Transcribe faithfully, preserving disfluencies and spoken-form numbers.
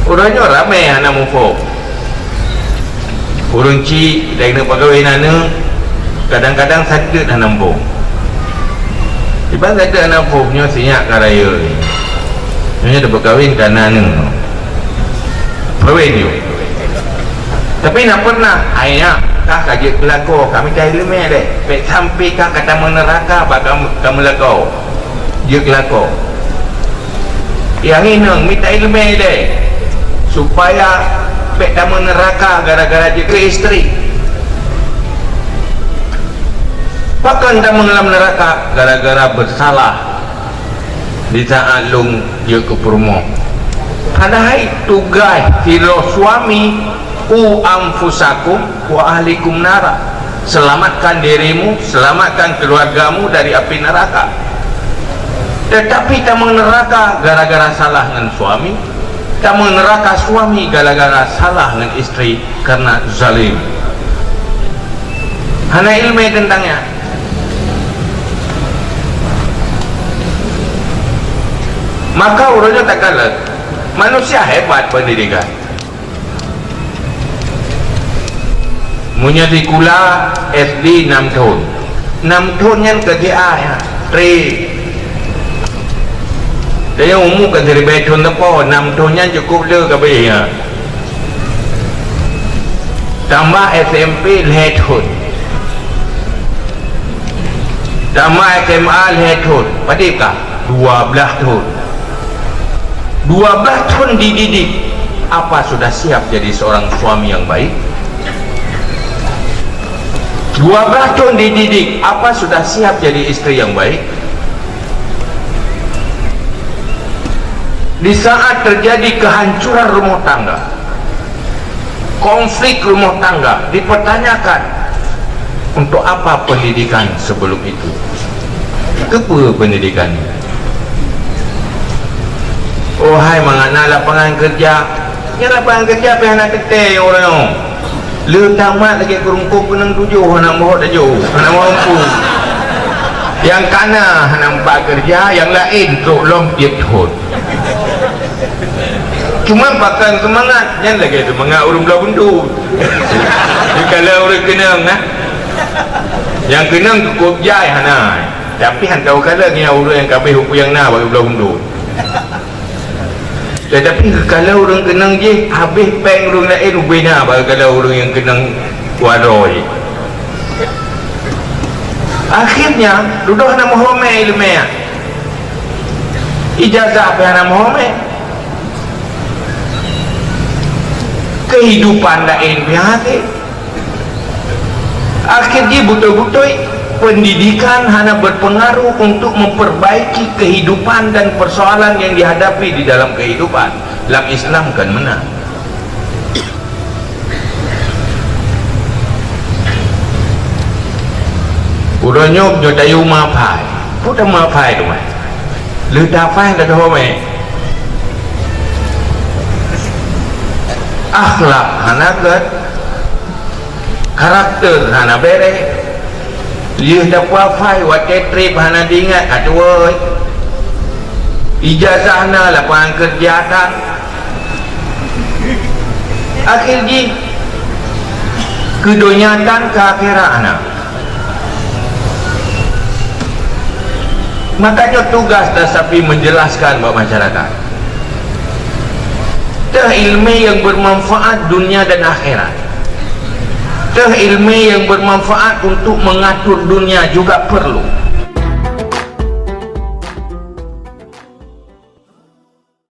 Uroe nyoe ramé hana muphom. Ureuëng chik dan peukawen aneuk, kadang-kadang sakeut hana muphom. Iban sakeut hana muphom nyoe sinyak ka rayeuk. Nyoe tapeukawen ka na aneuk. Peukawen yuk. Tapi na pernah, "Hai nyak, kah ka jeuet keu lakoe, ka mita iéleumé lé. Bék sampoe kah ka tamong neuraka bak ka, ka meulakoe." Jeuet keu lakoe. Nyang inong mita iéleumé lé, supaya bék tamong neuraka gara-gara jeuet keu istri. Pakon tamong lam neuraka? Gara-gara beusalah di saat lôn jeuet keu peurumoh. Padahai tugaih sidroe suami, "Qu anfusakum wa ahlikum nara." Selamatkan dirimu, selamatkan keluargamu dari api neraka. Tetapi tamong neuraka gara-gara salah ngon suami, tamong neuraka suami gara-gara salah ngon istri karena zalim. Hana iéleumé teuntang nyan. Maka uroe nyoe takalon, manusia hebat pendidikan. Meunyoe sikula S D nam thon, nam thon nyan ka G A nyan, tré. Tanyoe umu ka siribèe thon teupeu, nam thon nyan cukôp le ka abéh nyan. Tambah S M P lhèe thon. Tambah S M A lhèe thon. Padum ka? Dua blaih thon. Dua blaih thon dididik, apa sudah siap jadi seorang suami yang baik? Dua blaih thon dididik, apa sudah siap jadi istri yang baik? Di saat terjadi kehancuran rumah tangga, konflik rumah tangga, dipertanyakan, untuk apa pendidikan sebelum itu? Keupeue pendidikan? Oh hai, mangat na lapangan kerja. Nyan lapangan kerja pih hana teuntèe ureueng. Le tamat lagèe keurungkop keunong tujoh, hana meuhot laju, hana mampu. Nyang kana hana meupat keureuja, nyang laén trok lom tiep thon. Cuma pakon seumangat, nyan lagèe seumangat ureueng bloe beundum. Dikalon ureueng keunong, nah. Nyang keunong cukup jai hana. Tapi han teukalon ngon ureueng nyang ka abéh buku nyang na bak bloe beundum. Tetapi kalau ureueng keunong jih, habéh péng ureueng laén ubé na, bak kalau ureueng nyang keunong waroe jih. Akhirnya, dudoe hana meuhomé ileumèe. Ijazah pih hana meuhomé. Kehidupan laén pih hase. Akhir jih beutôi-beutôi, pendidikan hana berpengaruh untuk memperbaiki kehidupan dan persoalan yang dihadapi di dalam kehidupan. Lam Islam kan meunan. Uroe nyoe nyoe tayue meuhafai. Peue tameuhafai teuma? Lheueh tahafai ka teuhomé. Akhlak hana gèt. Karakter hana bèrèh. Lheueh tapeuhafai watèe trép hana teuingat, ka tuwö. Ijazah na, lapangan keureuja tan. Akhé jih keu donya tan, keu akhirat hana. Makanya tugas Dasapi menjelaskan bak masyarakat. Teuh ilmu yang bermanfaat dunia dan akhirat. Teuh ilmu yang bermanfaat untuk mengatur dunia juga perlu.